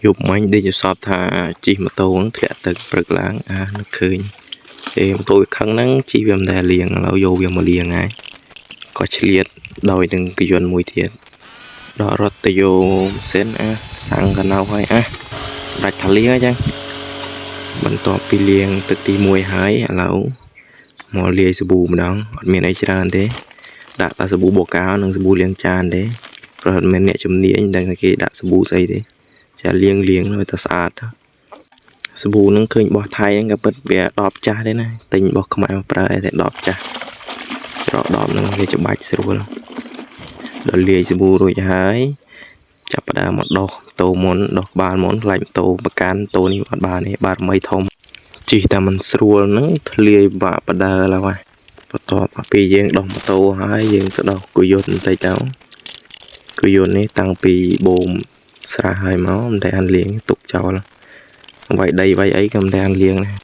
យប់មិញដេកយល់សពថាជិះម៉ូតូហ្នឹងធ្លាក់ទឹកព្រឹកឡើងអានឹកឃើញទេម៉ូតូវាខឹងហ្នឹងជិះវាមិនដែលលាងឥឡូវយកវាមកលាងហើយក៏ឆ្លៀតដោយនឹងកយន្តមួយទៀតដករត់ទៅយកម៉ាស៊ីនអាសាំងកណៅហើយអាសម្រាប់ថាលាងហើយចឹងបន្ទាប់ពីលាងទឹកទី1ហើយឥឡូវមកលាយសាប៊ូម្ដងអត់មានអីច្រើនទេដាក់តែសាប៊ូបូកោនិងសាប៊ូលាងចានទេព្រោះអត់មានអ្នកជំនាញមិនដឹងថាគេដាក់សាប៊ូស្អីទេចាលាងលាងឲ្យតែស្អាតទៅសាប៊ូហ្នឹងឃើញបោះថៃហ្នឹងក៏ពិតវាដបចាស់ទេណាទិញបោះខ្មែរមកប្រើតែដបចាស់ច្រកដបហ្នឹងវាច្បាច់ស្រួលដល់លាយសាប៊ូរួចហើយចាប់ផ្ដើមមកដោះម៉ូតូមុនដោះក្បាលមុនខ្លាចម៉ូតូប្រកាន់ម៉ូតូនេះអត់បានទេបារមីធំជិះតែมันស្រួលហ្នឹងធ្លាយបាក់បដើឡើយបន្ទាប់ពីយើងដោះម៉ូតូហើយយើងទៅដោះគយន្តបន្តិចទៅគយន្តនេះតាំងពីបូមស្រះហើយមកមិនដែលអានលាងទុកចោលវាយដីវាយអីក៏មិនដែលអានលាងដែរ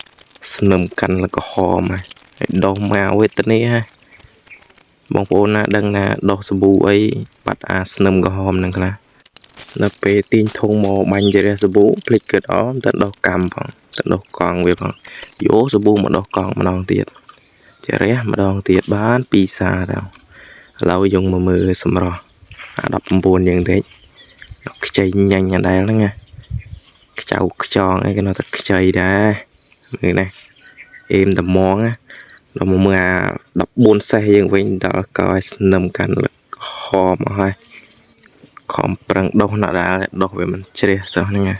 ស្នឹមកាន់លក្រហមហើយដោះមកវេទនាហ่ะបងប្អូនណាដឹងណាដោះសាប៊ូអីបាត់អាស្នឹមក្រហមហ្នឹងខ្លះដល់ពេលទាញធុងមកបាញ់ជារះសាប៊ូភ្លេចគិតអមទៅដោះកម្មផងទៅដោះកង់វាផងយកសាប៊ូមកដោះកង់ម្ដងទៀតជារះម្ដងទៀតបានពីរសាទៅឥឡូវយើងមកមើលសម្រស់អា19យើងតិចខ្ចីញ៉ាញ់អាដែលហ្នឹងណាខ្ចៅខ្ចងអីគេនៅតែខ្ចីដែរមើលណាអេមតំងណាដល់មកមើលអា14សេះយើងវិញដល់កឲ្យស្នឹមកាន់ហមអស់ហើយខំប្រឹងដោះណាស់ដែរដោះវាមិនជ្រះសោះហ្នឹងណា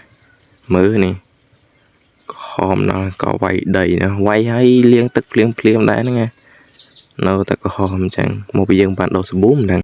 មើលនេះក្រហមដល់ក៏វាយដីណាវាយហើយលាងទឹកភ្លាមភ្លាមដែរហ្នឹងណានៅតែក្រហមអញ្ចឹងមកពីយើងបានដោះសាប៊ូមិនដឹង។